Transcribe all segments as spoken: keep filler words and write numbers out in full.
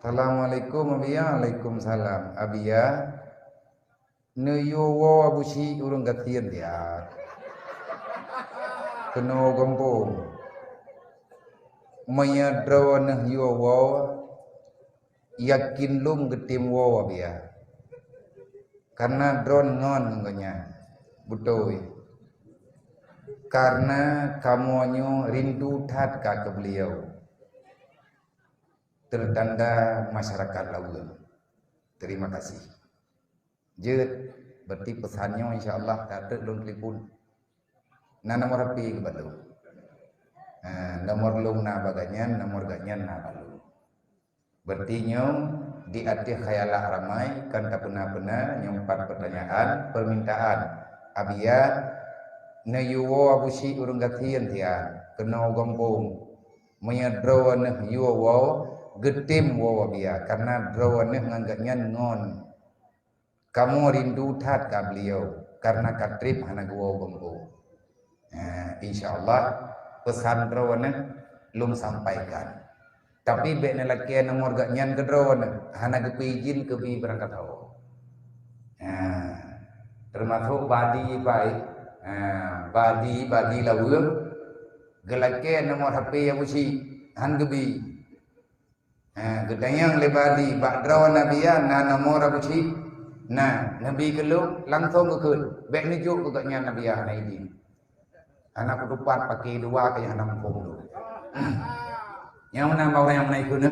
Assalamualaikum, Abiya. Waalaikumsalam. Abiya, neuyue woe Abusyik ureuëng gasien dia. Keunoe gampông. Meunyoe droeneuh yue woe, yakin lôn geutem woe, Abiya. Karena droeneuh ngon geuhnyan. Beutôi. Karena kamoe nyoe rindu that ka keu beliau. Tertanda masyarakat Laweuen. Terima kasih. Jeuet, berarti pesan nyoe insya Allah ka treuk lôn telepon. Na nomor H P keu bak lôn. Ha, nomor lôn na bak geuhnyan, nomor geuhnyan na bak lôn. Berarti nyoe di ateueh khayalah ramai kan tapeuna-peuna nyoe empat pertanyaan permintaan. Abiya, neuyue woe Abusyik ureuëng gasien tian keunoe gampông. Meunyoe droeneuh yue woe, geutem woe, Abiya, karena droeneuh ngon geuhnyan ngon. Kamoe rindu that ka beliau, karena ka trép hana geuwoe gampông. Ha, insya Allah, pesan droeneuh lôn sampaikan. Tapi bék neulakée nomor geuhnyan keu droeneuh, hana geupeu izin keu bi beurangkat ho. Ha, termasuk Badi Pai, ha, Badi, Badi Laweuen, geulakée nomor H P Abusyik, han geubi. Ha, geutanyong lé Badi, bak droeneuh Abiya na nomor Abusyik? Na, neubi keu lôn, langsong geukheun. Bék neujok keu geuhnyan, Abiya hana idin. Hana kutupat paké dua ka hana muphom lôn. Nyang meunan bak ureuëng nyang meunan kheun,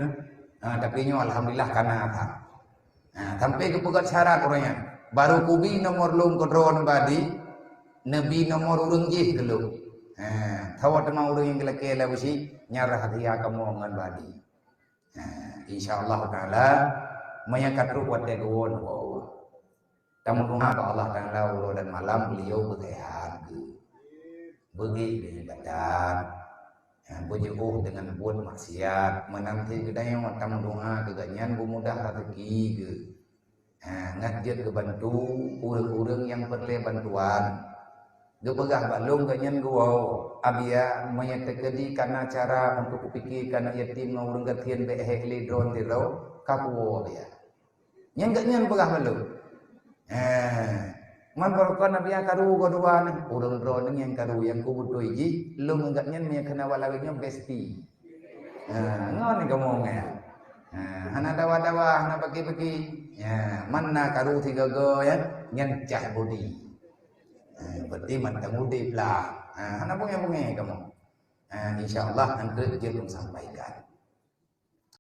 ha, tapi nyoe alhamdulillah ka na that. Ha, sampai geupeugét syarat ureuëng nyan. Baru kubi nomor lôn keu droeneuh Badi, neubi nomor ureuëng jih keu lôn. Ha, saboh teuma ureuëng nyang geulakée lé Abusyik, nyan rahsia kamoe ngon Badi. Ha, insya Allah Taala, meunyoe ka trok watée geuwoe neuwoe. Tameudoa bak Allah Taala uroe dan malam beliau beuseuhat geuh. Beugét geuh ibadat. Ha, beujeuôh deungon buet maksiat. Meunan cit geutanyoe tameudoa keu geuhnyan beumudah raseuki geuh. Ha, ngat jeuet geubantu ureuëng-ureuëng nyang peureulée bantuan. Geupeugah bak lôn geuhnyan geuwoe, Abiya, meunyoe teukeudi kana cara untuk kupike keu aneuëk yatim ngon ureuëng gasien bék hék lé droe sidroe, ka kuwoe, Abiya. Nyan geuhnyan peugah bak lôn. Ha, man barokon Abiya karu goe dua nyoe, ureuëng droeneuh nyang karu nyang kubeutôi jih, lôn ngon geuhnyan meunyoe keunan awak lagée nyoe bestie. Ha, ngon kamoe nyan. Ha, hana dawa-dawa, hana baki-baki. Ya, man na karu sigoe-goe, ya, nyan cah bodi. Ha, berarti mantong udeb lah. Ha, hana bungé-bungé kamoe. Ha, insya Allah nanti jeuet lôn sampaikan.